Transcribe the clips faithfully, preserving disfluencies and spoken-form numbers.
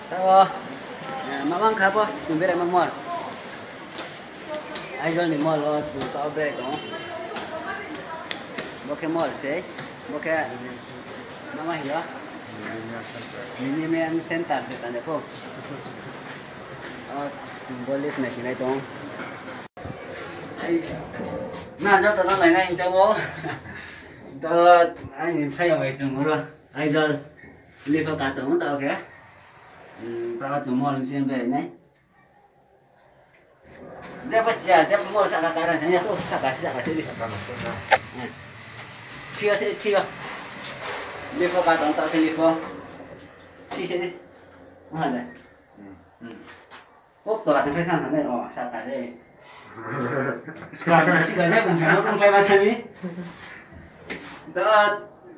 Tao, eh, ma mang kha bo, chung berai ma mall. Aizawl ni mall wo chung tao berai tong ou. Bo khe mall se, bo khe, ma ma hing yo? Millennium Center de tane pho. O, chung bo lift nai sinai tong. Ai, na joto no nainai hing chang ou. To, aini bsayouh bai chung oro Aizawl lift wo ka tong ou tao khe. Hmm, tao chung mall ni sing berai nai. Jepho siya, jepho mall saka kara sani, o saka, saka se di. Thik ase, thik ase. Lift wo ka tong tao se lift wo. Thik se di. Ma le. Hmm. O, tola se phai thang thang nai, o, saka se. Saka, saka se, bung phai ma, bung phai ma thani. To,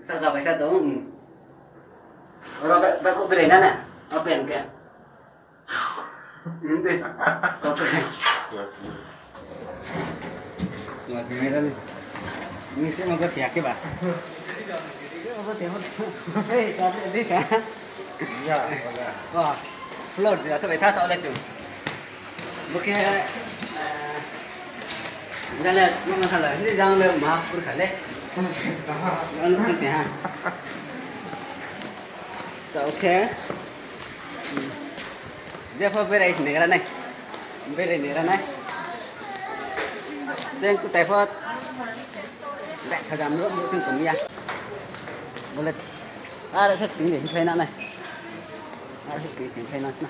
saka bai sa tong, hmm. Oro ba, ba ko berai na na. Open khe. Hindi. Open. Ni se ma ko thia khe ba. Ko thia mo. Hei, ka de sa. Ya, wala. O, floor je asa bai tha tao le chung. Bo khe, eh, jang le, ma ma kha le, hindi jang le ma pur kha le. Ano pur se ha. Tao khe. Hmm. Jepho berai se negra nai. Berai negra nai. Teng kutai pho. Dak khajam ro, ro teng tong ya. Bole. Are se ting de, hingkhlai na nai. Are se ting se hingkhlai na sna.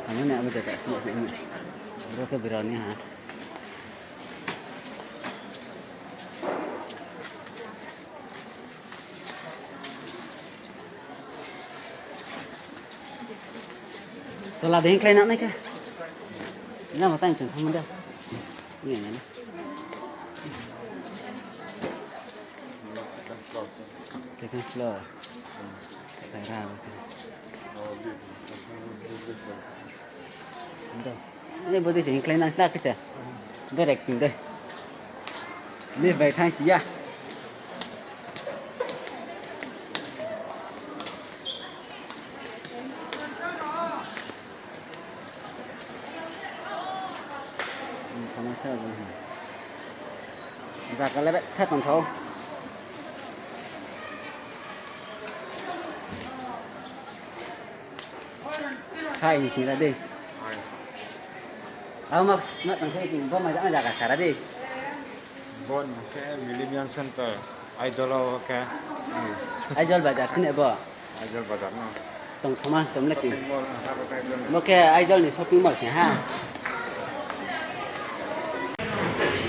Ano ni abo jata sini sini. Bro khe bira ni ha. Tola de hingkhlai na nai khe. Lama tang chung thang de. Ni na. Second floor. Tara. Ndo. Ni bodi se hingkhlai na sna kisa. Direct ting de. Ni bai thang si ya. Zaga le betha tongthao. Sai ni sing ra di. Abo ma, ma tong khe bo mai, mai zaga sara di. Bo no khe Millennium Center, Aizawl wo khe. Aizawl bazar sini bo. Aizawl bazar no. Tongthoma, tong le ki. Shopping mall, ha, ha, Aizawl. Bo khe Aizawl ni shopping mall se ha.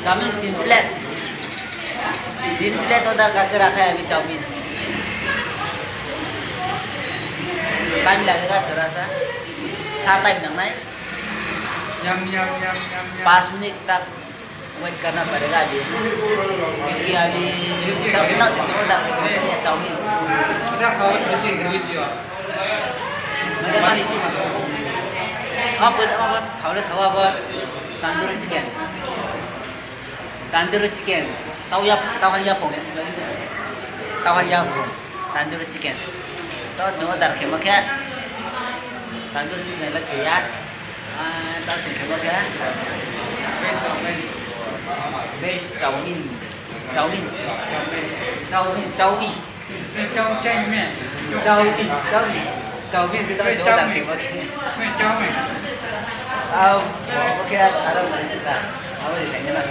Chowmin tin plate. Tin plate order ka khe rakha ami chowmin. Time lagega thora sa. Sa time nangnai. Yum, yum, yum, yum, yum. Panch minute tak wait karna padega abhi. Kyunki abhi tak tak se chowmin order khe rakha chowmin. Mane masti. Abo, abo, thao le thao abo tandoori chicken. Tandoori chicken. Tauya, tauhan ya phong. Tauhan ya phong. Tandoori chicken. Tao chung order khemo khe. Tandoori chicken le khe ya. Ah, tao chung khemo khe. Veg chowmin. Veg chowmin. Chowmin. Chowmin. Chowmin. Chowmin. Chowmin. Chowmin. Chowmin se tao chung order khemo khe. Chowmin. Au, bo khe aro broi sika. Abo ni khaina na.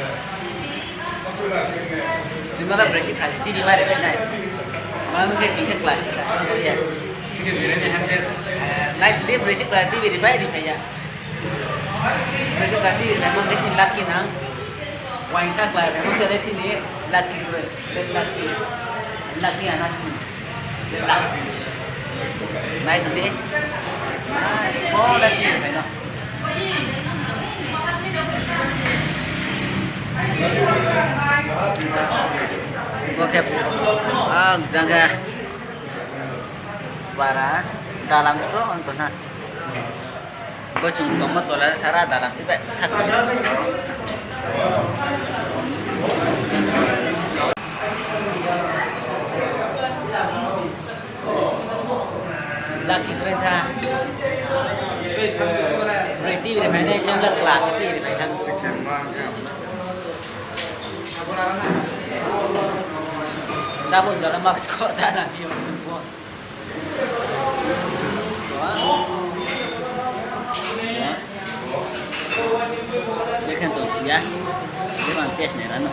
Chunala broi sika, T V ma re bai nai. Ma mo khe chini class sika, bo ye. Eh, nai di broi sika T V ri bai ri bai ya. Broi sika T V ri bai mo khe chini lucky nang. Waisa class ri bai mo khe le chini lucky broi, lucky. Lucky ana chini. Nai tong di. Ah, small lagi, nai no. Bo khe, ah, jang khe para dalam so tong na. Bo chung tongmo tola sara dalam se bai thak. Chá bo jora mask kho chá na phi yo bo. Bekhen tong si ya. Bebang test nai ra no.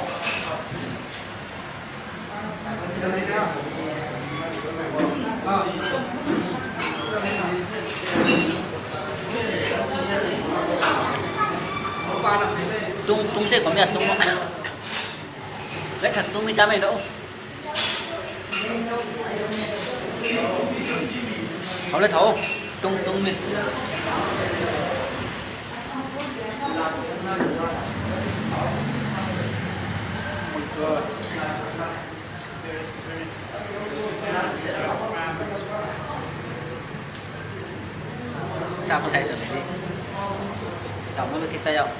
Tung, tung se kom ya, tung. Lekha tung mi chá mai do. Thao le thao, tung, tung mi. Chá bo thai tong di. Chá bo khe chá yag.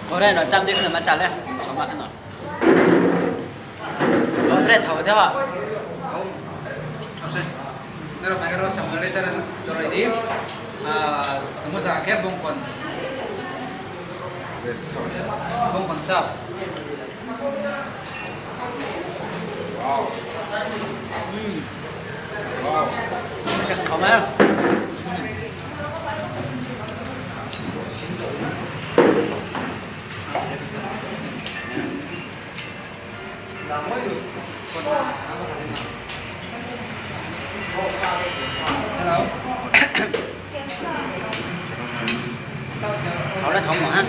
Kore no cham di khna ma chá le, sama khna. Kore thao de ha. Nang rao phai khe rao samung nai sa, choroi di. Ah, tamo sa khe bongkon. Bongkon sa. Wow. Hmm. Wow. Thao ma. Hello. Thao le thao mo ha.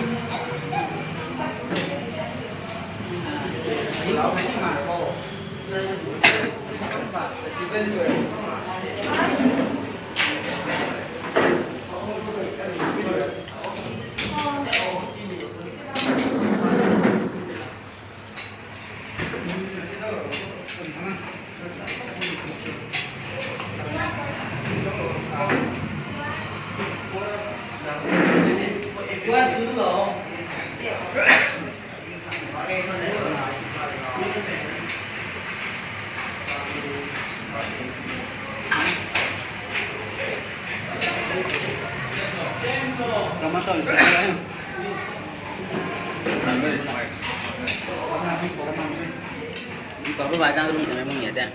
Ito bo bai jang rung tong mung ya de.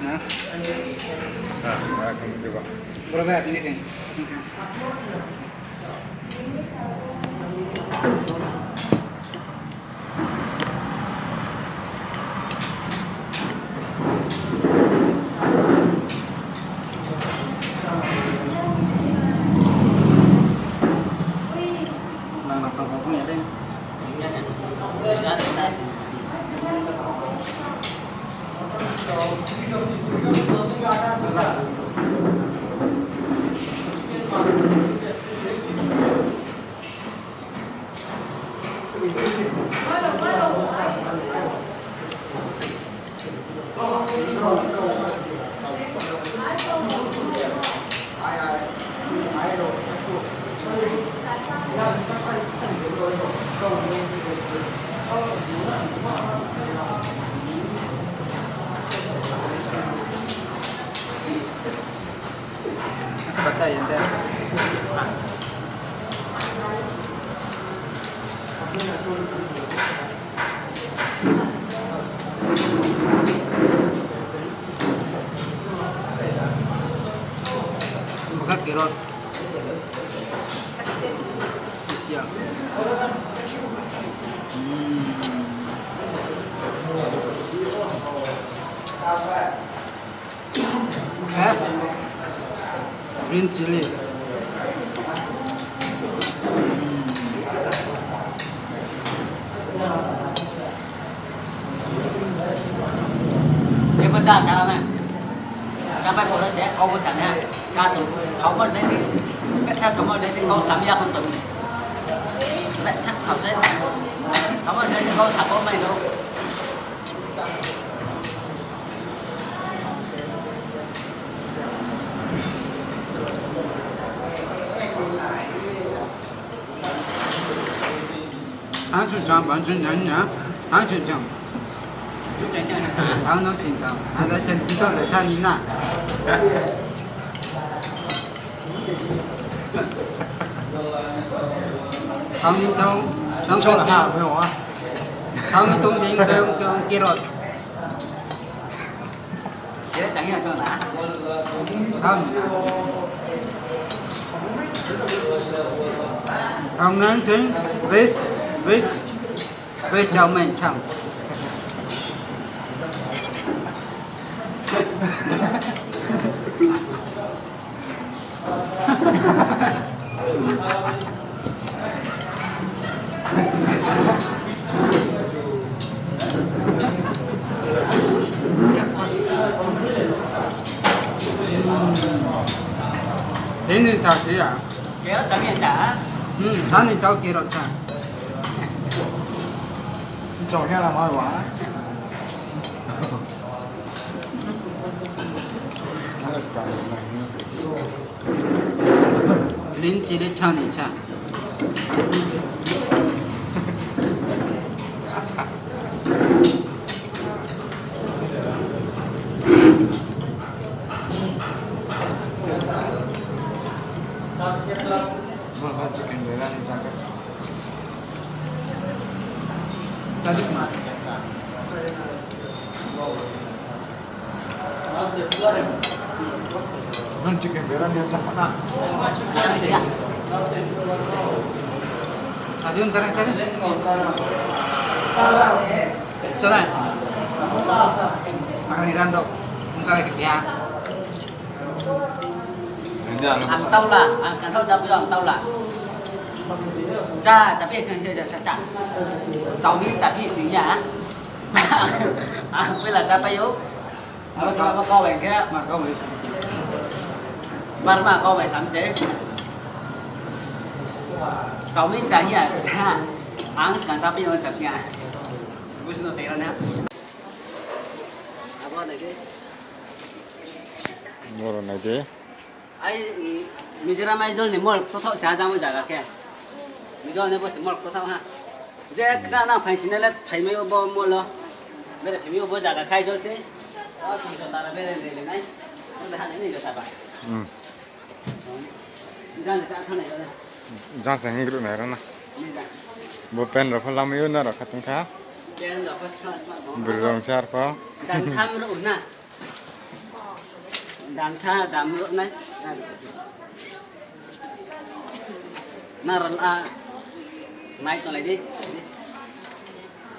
Na? Ah, ah, kamu juga. Berapa ya ini, Kang? Batai ya de. Buka kirot. Spesial. Hmm. Eh? Green chili. Tebo chá, chá na. Chá pai pore se, kau bo sa na. Chá tong, thao mo nai di, betha thao mo nai di, kau sam ya kon tong. Betha thao se, thao mo nai di, kau sam ko mai lo. Ang chun chang, bang chun chang ya. Ang chun chang. Ang no ching tang. Ada chen pito le sa ni na. Ang ni tong, tong Chong ha, me wa. Ang ni tong ding tong tong kirot. Ye chang ya chong na. Ang ni na. Ang ni ching, best, best. Veg chow mein chang. Ini tak ya. Kira kami tak? Hmm, tadi tahu kira tak. Chong ya lama wa. Green chili chani cha. Chicken biryani. Non chicken biryani yang cakap nak. Tadi untaran tadi. Untaran. Akan dirandok. Untaran ke dia. Ang taula, ang skang thaoh chapi ang taula. Cha, chapi, cha, cha, cha. Chowmin chapi ching ya. Ang pela chapai ou. Abo khe abo kau bai khe. Ma kau bai. Mar ma kau bai sam se. Chowmin cha ya, cha. Ang skang chapi ang chapi ya. Bus no tera na. Abo nai de. Boro nai de. Ai, mm, Mizoram Aizawl ni mall kothoh se ha jang o jaga khe. Mizoram ni bo se mall kothoh ha. Je kna na phai chini le phai mai o bo mall o. Bere phai mai o bo jaga khai Aizawl se. O thong jota ra bere le le nai. Bo le ha le ni jota ba. Hmm. Jang le ta thanai le. Jang se hing gru nai ra na. Ni jang. Bo pen rao pho lamai o na rao kha tong kha. Pen rao pho sma sma tong. Bru rong sar pho. Dam sam ru na. Dam sa, dam ru nai. Na ral a. Mai tonglai di.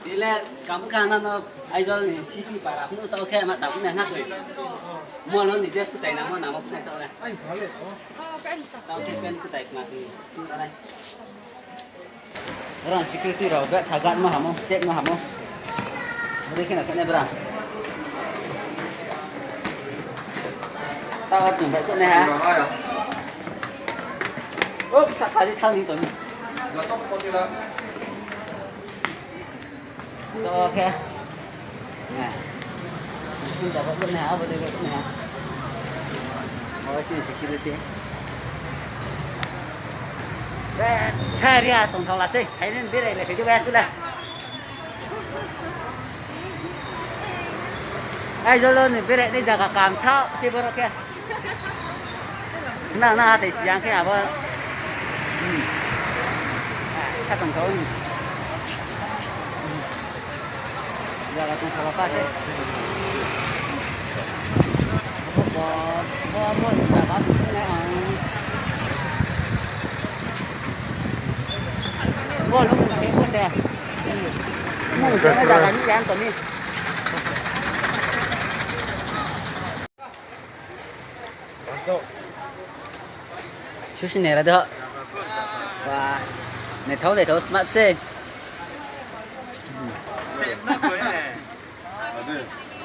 Di le, skang kha na no, Aizawl ni city para phnu tao khe ma tao phnu na koi. Mo no ni je kutai na mo na mo phnu tao na. Tao khe pen kutai ma tu. Orang security rao bag thagat ma hamo, check ma hamo. Beri khe na khe ne bra. Tawa chung bai khe ne ha. O, sa kali thang ni to ni. To khe. Nah. Sini dapat pun nah, apa dia pun nah. Oh, ini security. Eh, saya tong thau lah sih. Ini beri lagi juga ya sudah. Ai, jolo ni beri ni jaga kam thau, si borok khe. Nang na tei siang khe abo. Hmm. Ah, kha tong thau ni. Jaga tong thau pa se. Bo, bo, bo, bo, jaga tong thau ni ang. Bo, lung se, bo se. Mung se, jaga ni yang to ni. Susi nera do. Wah, naithao naithao smart se.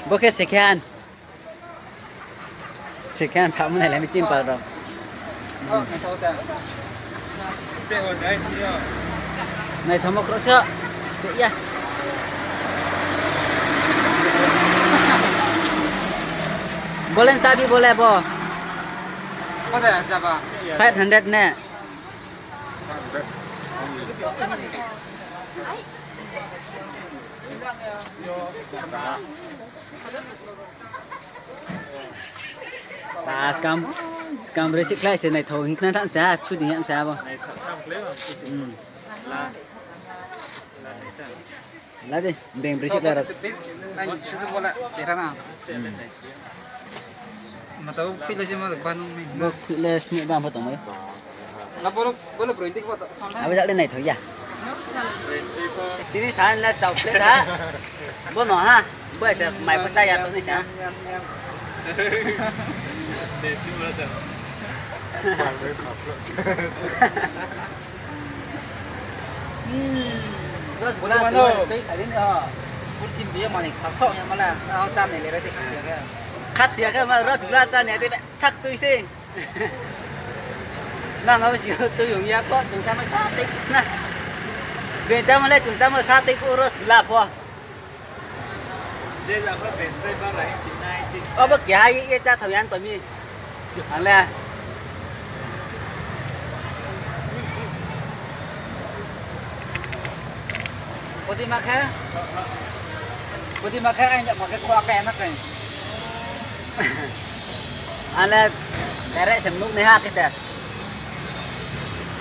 Bo khe second. Second pha mwnai le mi chim pal rao. Naithomo khro so. Steh ya. Bolen sabi bole bo. Five hundred ne. Ba, skam, skam broi si khlai se naithao hing khna tham sa, chu di ham sa bo. Hmm. La de, beng broi si khlai ra. Bo khuih le smeh ba pho tongmai. Abo jak le naithao ya. Tini san le chau plate ha. Bo no ha. Bo se mai pho chá ya to ni sa. Rosgulla tui kha di ni ho. Purthimbi yo mani khakthok ya mala, a, chá nai le ra di khathia khe. Khathia khe ma rosgulla chá nai di be thak tui se. Nang abo si tui ong ya pho, chung chámo sa tei na. Beng chámo le chung chámo sa tei pho rosgulla pho. Abo keha ye ye chá thao ya to mi. Ang le. Pudi ma khe? Pudi ma khe, ang jak ma khe khua khe na khe. Ang le direct se nuh nai ha khe se.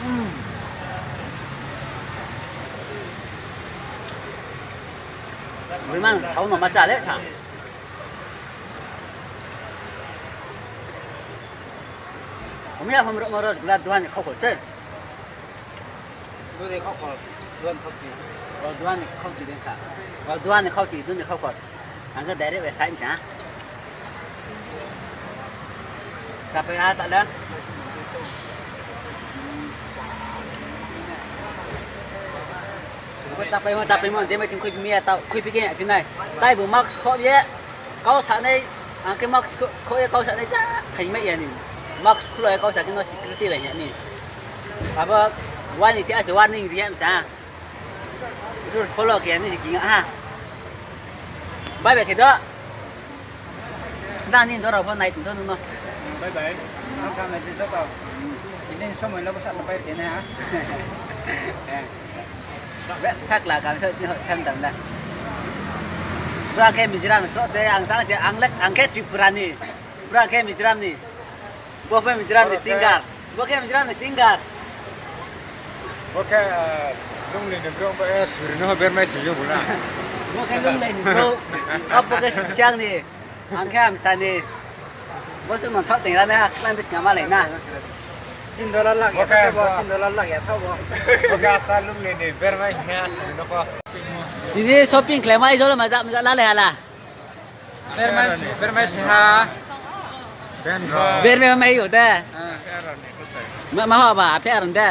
Hmm. Bimang thao no ma chá le tha. Omya phom rokmo rosgulla duha ni khaukhol se. Duha ni khaukhol, duha ni khauchi. O, duha ni khauchi, duha ni khauchi, duha ni khaukhol. Ang khe direct bai saing sa. Chapai ha ta le. Bo chapaimo, chapaimo, je mai thing khui mi ya tao, khui phi khe ya phi nai. Tai bo mask khoh ye, kau sa nai, ang khe mask khoh ye kau sa nai ja, phai mai ya ni. Mask khulo ye kau sa khe no security bai ya ni. Abo, wani ti ase warning ri ya msa. Rules follow khe ya ni se kingha. Bye bye khe do. Nang ni dorao pho nai tong thou nung no. Bye bye. Ang kha nai di joto. Ini somoi no bwsa no pai khe nai ha. Be thakla kang sa chini ho chang dam da. Bra khe Mizoram so se ang sa je ang le ang khe Tripura ni. Bra khe Mizoram ni. Bo khe Mizoram ni singer. Bo khe Mizoram ni singer. Bo khe, ah, Lunglei ni brouh, bo, eh, suri no bermai sing yo bo na. Bo khe Lunglei ni brouh. Abo khe Sukchang ni. Ang khe Amsa ni. Bo suh no thaoh teng ra nai ha, klan buskang ma lai na. Chin dollar lak ya, bo chin dollar lak ya, thaoh bo. Bo khe ata Lunglei ni bermai hing ya suri no ko. Tini shopping khlaimai jolo maja maja lalai hala. Bermai si, bermai si ha. Bermai mai yo de. Ma, ma ho ba, aphe aron de.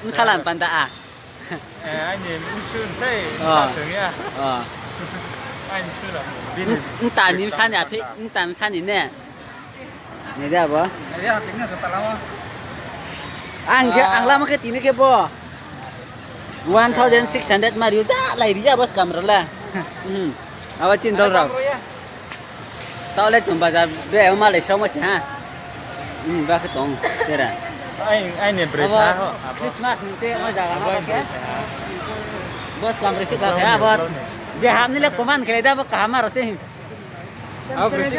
Nsalan panda a. Aini nsun sai, sa sung ya. Aini nsun la. Nta ni sa ni aphe, nta ni sa ni ne. Ni de abo. Ang khe, ang lama khe tini khe bo. One thousand six hundred ma ri o, ja lai ri ya bo skam ro le. Hmm. Abo chin dol rao. Tao le chung bazar be ma lai song se ha. Hmm, ba khe tong, tera. Ai, ai ni broi tha ho, abo. Christmas ni te o jaga ma ba khe. Bo skam ro se ba khe, abo. Je ham ni le koman khe da bo kaham ro se. Abo broi se